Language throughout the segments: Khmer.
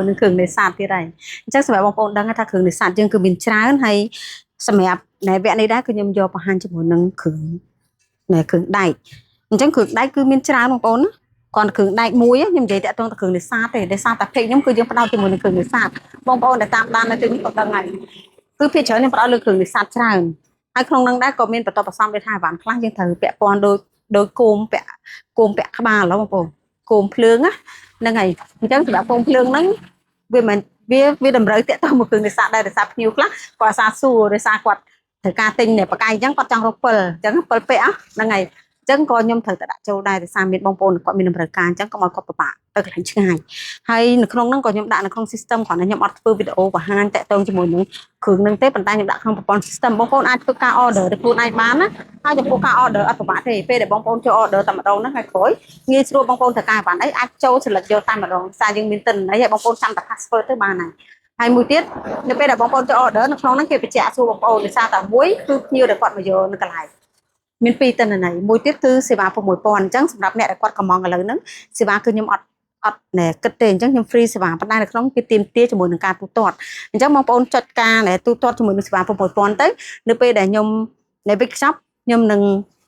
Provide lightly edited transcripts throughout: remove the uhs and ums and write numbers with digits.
នឹងគ្រឿងនេសាទទៀតហើយអញ្ចឹងសម្រាប់បងប្អូនដឹងថាគ្រឿងនេសាទយើងគឺមានច្រើនហើយសម្រាប់ในវគ្គនេះដែរគឺខ្ញុំយកបង្ហាញជាមួយនឹងគ្រឿងនៃគ្រឿងដែកអញ្ចឹងគ្រឿងដែកគឺមានច្រើនបងប្អូនណាគាត់គ្រឿងដែកមួយខ្ញុំនិយាយតាក់ទងទៅគ្រឿងនេសាទទេដោយសារតែពេកខ្ញុំគឺយើងផ្ដោតជាមួយនឹងគ្រឿងនេសាទបងប្អូនដែលតាមដាននៅទីនេះក៏ដឹងហើយគឺភាគច្រើនខ្ញុំផ្ដោតលើគ្រឿងនេសាទច្រើនហើយក្នុងនឹងដែរក៏មានបន្តបន្សំដូចថាអីវ៉ាន់ខ្លះយើងត្រូវពាក់ព័ន្ធដូចដូចគោមពាក់គោមពាក់ក្បាលហ៎បងប្អូនគោមភ្លើងណាហ្នឹងហើយអញ្ចឹងសម្រាប់គោមភ្លើងហ្នឹងវាមិនវាវាតម្រូវតាក់ទងមកគ្រឿងនេសាទដែរដោយសារភ្ញៀវខ្លះគាត់អាសាសួរដោយសារគាត់ត្រូវការទិញអ្នកបកាយអញ្ចឹងគាត់ចង់រកពិលអញ្ចឹងពិលពាក់ហ្នឹងហើយអញ្ចឹងក៏ខ្ញុំត្រូវតែដាក់ចូលដែរដោយសារមានបងប្អូនគាត់មានតម្រូវការអញ្ចឹងកុំឲ្យគាត់ពិបាកទៅកន្លែងឆ្ងាយហើយនៅក្នុងហ្នឹងក៏ខ្ញុំដាក់នៅក្នុង system គ្រាន់តែខ្ញុំអត់ធ្វើវីដេអូបង្ហាញតាក់ទងជាមួយនឹងគ្រឿងហ្នឹងទេប៉ុន្តែខ្ញុំដាក់ក្នុងប្រព័ន្ធ system បងប្អូនអាចធ្វើការ order ទៅខ្លួនឯងបានណាហើយចំពោះការ order អត់ពិបាកទេពេលដែលបងប្អូនចូល order តែម្ដងហ្នឹងហើយក្រោយងាយស្រួលបងប្អូនត្រូវការបានអីអាចចូល select យកតែម្ដងសារយើងមានទិន្នន័យហើយបងប្អូនចាំតែ password ទៅបានហើយហើយមួយទៀតនៅពេលដែលបងប្អូនចូល order នៅក្នុងហ្នឹងគេបញ្ជាក់សួរបងប្អូនដោយសារតែមួយគឺភ្ញៀវដែលគាត់មកយកនៅកន្លែងមានពីរទិន្នន័យមួយទៀតគឺសេវា6000អញ្ចឹងសម្រាប់អ្នកដែលគាត់កំងឥឡូវហ្នឹងសេវាគឺខ្ញុំអត់អត់ណែគិតទេអញ្ចឹងខ្ញុំ free សេវាប៉ុន្តែនៅក្នុងគេទាមទារជាមួយនឹងការទូទាត់អញ្ចឹងបងប្អូនចុចការណែទូទាត់ជាមួយនឹងសេវា6000ទៅនៅពេលដែលខ្ញុំនៅវិកខ្ចប់ខ្ញុំនឹ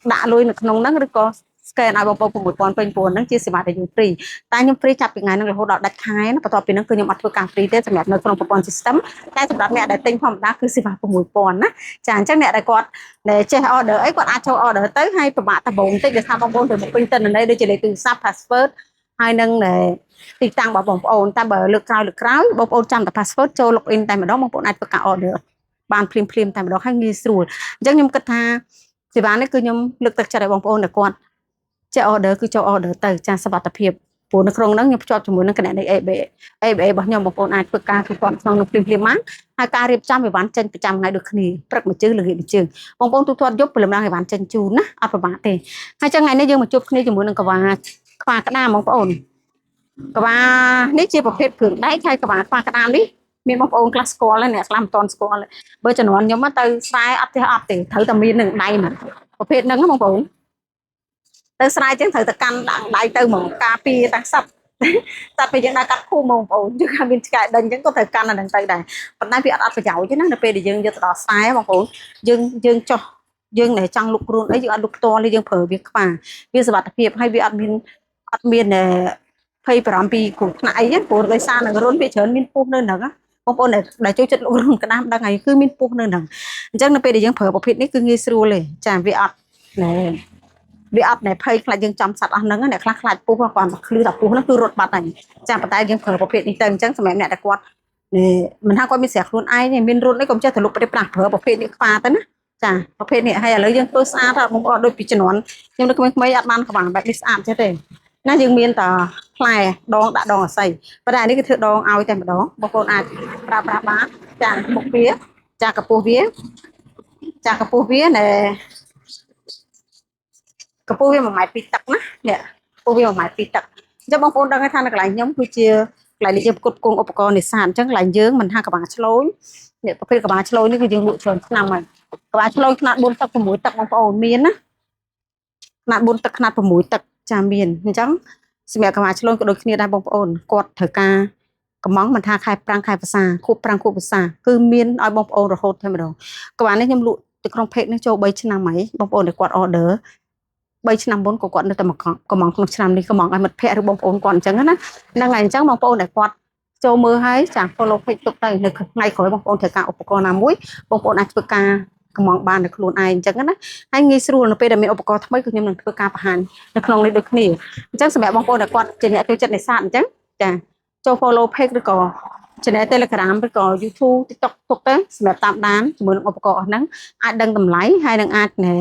ងដាក់លុយនៅក្នុងហ្នឹងឬក៏ scan ឲ្យបងប្អូន6000ពេញព្រោះហ្នឹងជាសេវាដែលយើង free តែខ្ញុំ free ចាប់ពីថ្ងៃហ្នឹងរហូតដល់ដាច់ខែណាបន្ទាប់ពីហ្នឹងគឺខ្ញុំអត់ធ្វើការ free ទេសម្រាប់នៅក្នុងប្រព័ន្ធ system តែសម្រាប់អ្នកដែលទិញធម្មតាគឺសេវា6000ណាចាអញ្ចឹងអ្នកដែលគាត់ដែលចេះ order អីគាត់អាចចូល order ទៅហើយពិបាកដំបូងបន្តិចដោយសារបងប្អូនត្រូវមកពេញទិន្នន័យដូចជាលេខទូរស័ព្ទ password ហើយនឹងទីតាំងរបស់បងប្អូនតែបើលើកក្រោយលើកក្រោយបងប្អូនចាំតែ password ចូល login តែម្ដងបងប្អូនអាចធ្វើការ order បានភ្លាមភ្លាមតែម្ដងហើយងាយស្រួលអញ្ចឹងខ្ញុំគិតថាសេវានេះគឺខ្ញុំលើកទឹកចិត្តឲ្យបងប្អូនដែលគាត់ចេះ order គឺចូល order ទៅចាសសុវត្ថិភាពព្រោះនៅក្នុងហ្នឹងខ្ញុំភ្ជាប់ជាមួយនឹងគណនី ABA ABA របស់ខ្ញុំបងប្អូនអាចធ្វើការទូទាត់ក្នុងនោះភ្លាមភ្លាមបានហើយការរៀបចំអីវ៉ាន់ចេញប្រចាំថ្ងៃដូចគ្នាព្រឹកមួយជើងល្ងាចមួយជើងបងប្អូនទូទាត់យប់ព្រលឹមឡើងអីវ៉ាន់ចេញជូនណាអត់ប្រមាថទេហើយចឹងថ្ងៃនេះយើងមកជួបគ្នាជាមួយនឹងកវ៉ាខ្វាក្តាមបងប្អូនកវ៉ានេះជាប្រភេទគ្រឿងដែកហើយកវ៉ាខ្វាក្តាមនេះមានបងប្អូនខ្លះស្គាល់ហើយអ្នកខ្លះមិនទាន់ស្គាល់បើជំនាន់ខ្ញុំទៅស្រែអត់ចេះអត់ទេត្រូវតែមាននឹងដៃមកប្រភេទហ្នឹងបងប្អូនទៅស្រែចឹងត្រូវតែកាន់ដាក់ដៃទៅហ្មងការពារតាំងសັບតែពេលយើងដើរកាត់ភូមិបងប្អូនយើងថាមានឆ្កែដេញអញ្ចឹងក៏ត្រូវកាន់អាហ្នឹងទៅដែរប៉ុន្តែវាអត់អត់ប្រយោជន៍ទេណានៅពេលដែលយើងយកទៅដល់ស្រែបងប្អូនយើងយើងចោះយើងណែចង់លុកខ្លួនអីយើងអត់លុកផ្ទាល់ទេយើងប្រើវាខ្វាវាសុវត្ថិភាពហើយវាអត់មានអត់មានភ័យបារម្ភពីគ្រោះថ្នាក់អីទេព្រោះដោយសារនឹងរុនវាច្រើនមានពុះនៅហ្នឹងបងប្អូនដែលចូលចិត្តលុករុនក្តាមដឹងហើយគឺមានពុះនៅហ្នឹងអញ្ចឹងនៅពេលដែលយើងប្រើប្រភេទនេះគឺងាយស្រួលទេចាវាអត់ណែវាអត់ណែភ័យខ្លាចយើងចំសត្វអស់ហ្នឹងអ្នកខ្លះខ្លាចពុះគាត់តែឃ្លឺតែពុះហ្នឹងគឺរត់បាត់ហើយចាប៉ុន្តែយើងប្រើប្រភេទនេះទៅអញ្ចឹងសម្រាប់អ្នកដែលគាត់នេះមិនថាគាត់មានស្រាខ្លួនឯងទេមានរុនអីកុំចេះទៅលុកប្រេះប្រាស់ប្រើប្រភេទនេះខ្វាទៅណាចាប្រភេទនេះហើយឥឡូវយើងធ្វើស្អាតបងប្អូនដូចពីជំនាន់ខ្ញុំនៅក្មេងៗអត់បានក្បាំងបែបនេះស្អាតចេះទេណាយើងមានតែផ្លែដងដាក់ដងអស័យប៉ុន្តែអានេះគឺធ្វើដងឲ្យតែម្ដងបងប្អូនអាចប្រើប្រាស់បានចាមុខវាចាកម្ពស់វាចាកម្ពស់វាណែកម្ពស់វា1ម៉ែត្រ2ទឹកណានេះកម្ពស់វា1ម៉ែត្រ2ទឹកអញ្ចឹងបងប្អូនដឹងថានៅកន្លែងខ្ញុំគឺជាកន្លែងនេះយើងផ្គត់ផ្គង់ឧបករណ៍នេសាទអញ្ចឹងកន្លែងយើងមិនថាក្បាលឆ្លូញនេះប្រភេទក្បាលឆ្លូញនេះគឺយើងលក់ច្រើនឆ្នាំហើយកក្បាលឆ្លូញខ្នាត4ទឹក6ទឹកបងប្អូនមានណាខ្នាត4ទឹកខ្នាត6ទឹកចាមានអញ្ចឹងសម្រាប់ក្បាលឆ្លូញក៏ដូចគ្នាដែរបងប្អូនគាត់ត្រូវការកំងមិនថាខែប្រាំងខែភាសាខួបប្រាំងខួបភាសាគឺមានឲ្យបងប្អូនរហូតតែម្ដងក្បាលនេះខ្ញុំលក់ទៅក្នុង page នេះចូល3ឆ្នាំហើយបងប្អូនដែលគាត់ order 3ឆ្នាំមុនក៏គាត់នៅតែមកកំងក្នុងឆ្នាំនេះកំងឲ្យមិត្តភ័ក្តិឬបងប្អូនគាត់អញ្ចឹងណាហ្នឹងហើយអញ្ចឹងបងប្អូនដែលគាត់ចូលមើលហើយចា follow page ទុកទៅនៅថ្ងៃក្រោយបងប្អូនត្រូវការឧបករណ៍ណាមួយបងប្អូនអាចធ្វើការកំងបាននៅខ្លួនឯងអញ្ចឹងណាហើយងាយស្រួលនៅពេលដែលមានឧបករណ៍ថ្មីគឺខ្ញុំនឹងធ្វើការបង្ហាញនៅក្នុងនេះដូចគ្នាអញ្ចឹងសម្រាប់បងប្អូនដែលគាត់ជាអ្នកចូលចិត្តនេសាទអញ្ចឹងចាចូល follow page ឬក៏ channel Telegram ឬក៏ YouTube TikTok ទុកទៅសម្រាប់តាមដានជាមួយនឹងឧបករណ៍អស់ហ្នឹងអាចដឹងតម្លៃហើយនឹងអាចណែ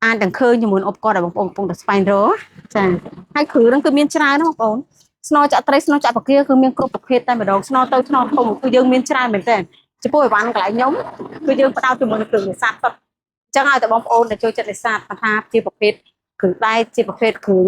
អាចនឹងឃើញជាមួយនឹងឧបករណ៍ដែលបងប្អូនកំពុងតែស្វែងរកចាហើយគ្រឿងហ្នឹងគឺមានច្រើនណាបងប្អូនស្នចាក់ត្រីស្នចាក់ពគាគឺមានគ្រប់ប្រភេទតែម្ដងស្នទៅស្នធំគឺយើងមានច្រើនមែនទែនចំពោះអីវ៉ាន់កន្លែងខ្ញុំគឺយើងផ្ដោតជាមួយនឹងគ្រឿងនេសាទសុទ្ធអញ្ចឹងឲ្យតែបងប្អូនដែលចូលចិត្តនេសាទថាជាប្រភេទគ្រឿងដែកជាប្រភេទគ្រឿង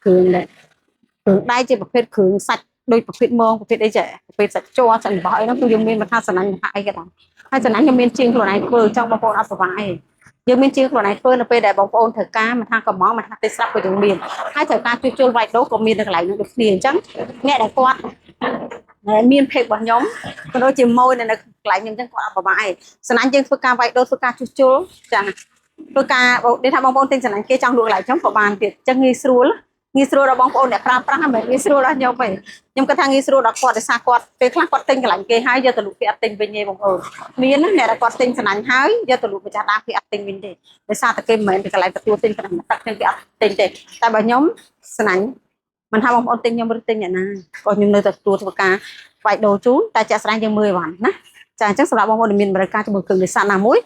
គ្រឿងគ្រឿងដែកជាប្រភេទគ្រឿងសាច់ដូចប្រភេទមងប្រភេទអីចេះប្រភេទសាច់ជ័រសាច់របស់អីហ្នឹងគឺយើងមានមិនថាសំណាញ់ថាអីក៏ដោយហើយសំណាញ់ខ្ញុំមានជាងខ្លួនឯងធ្វើចង់បងប្អូនអត់ប្រវាយទេ យើងមានជាងខ្លួនឯងធ្វើនៅពេលដែលបងប្អូនត្រូវការមិនថាកំងមិនថាទេស្រាប់ក៏យើងមានហើយត្រូវការជួសជុលវាយដូក៏មាននៅកន្លែងនោះដូចគ្នាអញ្ចឹងអ្នកដែលគាត់ មាន page របស់ខ្ញុំក៏ដូចជាមួយនៅកន្លែងខ្ញុំអញ្ចឹងគាត់អត់ប្របាក់ឯងសំណាញ់យើងធ្វើការវាយដូរធ្វើការជួសជុលចាធ្វើការនេះថាបងប្អូនទិញសំណាញ់គេចង់លក់កន្លែងខ្ញុំក៏បានទៀតអញ្ចឹងងាយស្រួលងាយស្រួលដល់បងប្អូនអ្នកប្រើប្រាស់មិនមែនងាយស្រួលដល់ខ្ញុំទេខ្ញុំគិតថាងាយស្រួលដល់គាត់ដោយសារគាត់ពេលខ្លះគាត់ទិញកន្លែងគេហើយយកទៅលក់គេអត់ទិញវិញទេបងប្អូនមានណាអ្នកដែលគាត់ទិញសំណាញ់ហើយយកទៅលក់ម្ចាស់ដើមគេអត់ទិញវិញទេដោយសារតែគេមិនមែនពីកន្លែងទទួលទិញសំណាញ់ទឹកគេអត់ទិញទេតែបើខ្ញុំសំណាញ់មិនថាបងប្អូនទិញខ្ញុំឬទិញអ្នកណាក៏ខ្ញុំនៅតែទទួលធ្វើការវាយដូរជូនតែជាក់ស្ដែងយើងមើលអីវ៉ាន់ណាចាអញ្ចឹងសម្រាប់បងប្អូនដែលមានបរិការជាមួយគ្រឿងនេសាទណាមួយ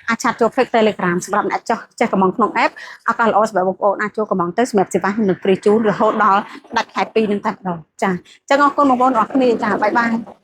អាច chat ចូល page Telegram សម្រាប់អ្នកចោះចេះកំងក្នុង app ឱកាសល្អសម្រាប់បងប្អូនអាចចូលកំងទៅសម្រាប់សេវាខ្ញុំនឹង free ជូនរហូតដល់ដាច់ខែ2នឹងតែម្ដងចាអញ្ចឹងអរគុណបងប្អូនអរគ្នាចា bye bye.